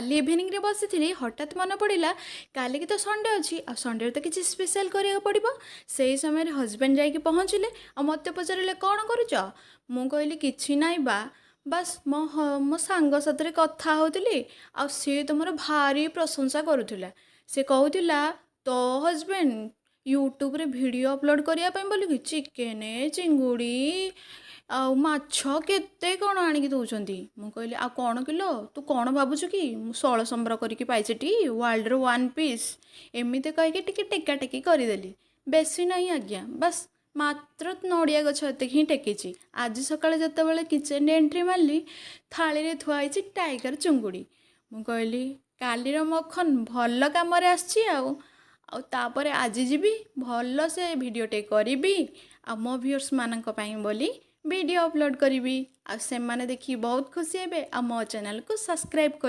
କାଲି ଇଭିନିଂରେ ବସିଥିଲି, ହଠାତ୍ ମନେ ପଡ଼ିଲା କାଲିକି ତ ସଣ୍ଡେ ଅଛି ଆଉ ସଣ୍ଡେରେ ତ କିଛି ସ୍ପେଶାଲ୍ କରିବାକୁ ପଡ଼ିବ। ସେଇ ସମୟରେ ହଜବେଣ୍ଡ ଯାଇକି ପହଞ୍ଚିଲେ ଆଉ ମୋତେ ପଚାରିଲେ, "କ'ଣ କରୁଛ?" ମୁଁ କହିଲି, "କିଛି ନାହିଁ ବା, ବାସ୍ ମୋ ମୋ ସାଙ୍ଗ ସାଥିରେ କଥା ହେଉଥିଲି ଆଉ ସିଏ ତୁମର ଭାରି ପ୍ରଶଂସା କରୁଥିଲା। ସେ କହୁଥିଲା ତୋ ହଜବେଣ୍ଡ ୟୁଟ୍ୟୁବରେ ଭିଡ଼ିଓ ଅପଲୋଡ଼ କରିବା ପାଇଁ ବୋଲିକି ଚିକେନ୍, ଚିଙ୍ଗୁଡ଼ି ଆଉ ମାଛ କେତେ କ'ଣ ଆଣିକି ଦେଉଛନ୍ତି।" ମୁଁ କହିଲି, "ଆଉ କ'ଣ କିଲୋ, ତୁ କ'ଣ ଭାବୁଛୁ କି ମୁଁ ଷୋଳ ସମ୍ବର କରିକି ପାଇଛିଟି ୱାର୍ଲଡ଼ର ୱାନ୍ ପିସ୍?" ଏମିତି କହିକି ଟିକେ ଟେକା ଟେକି କରିଦେଲି। ବେଶୀ ନାହିଁ ଆଜ୍ଞା, ବାସ୍ ମାତ୍ର ନଡ଼ିଆ ଗଛ ଏତିକି ହିଁ ଟେକିଛି। ଆଜି ସକାଳେ ଯେତେବେଳେ କିଚେନରେ ଏଣ୍ଟ୍ରି ମାରିଲି, ଥାଳିରେ ଥୁଆ ହେଇଛି ଟାଇଗର ଚୁଙ୍ଗୁଡ଼ି। ମୁଁ କହିଲି, କାଲିର ମଖନ ଭଲ କାମରେ ଆସିଛି। ଆଉ ତାପରେ ଆଜି ଯିବି, ଭଲସେ ଭିଡ଼ିଓଟେ କରିବି ଆଉ ମୋ ଭିଉର୍ସମାନଙ୍କ ପାଇଁ ବୋଲି ଭିଡ଼ିଓ ଅପଲୋଡ଼ କରିବି ଆଉ ସେମାନେ ଦେଖି ବହୁତ ଖୁସି ହେବେ ଆଉ ମୋ ଚ୍ୟାନେଲକୁ ସବସ୍କ୍ରାଇବ୍।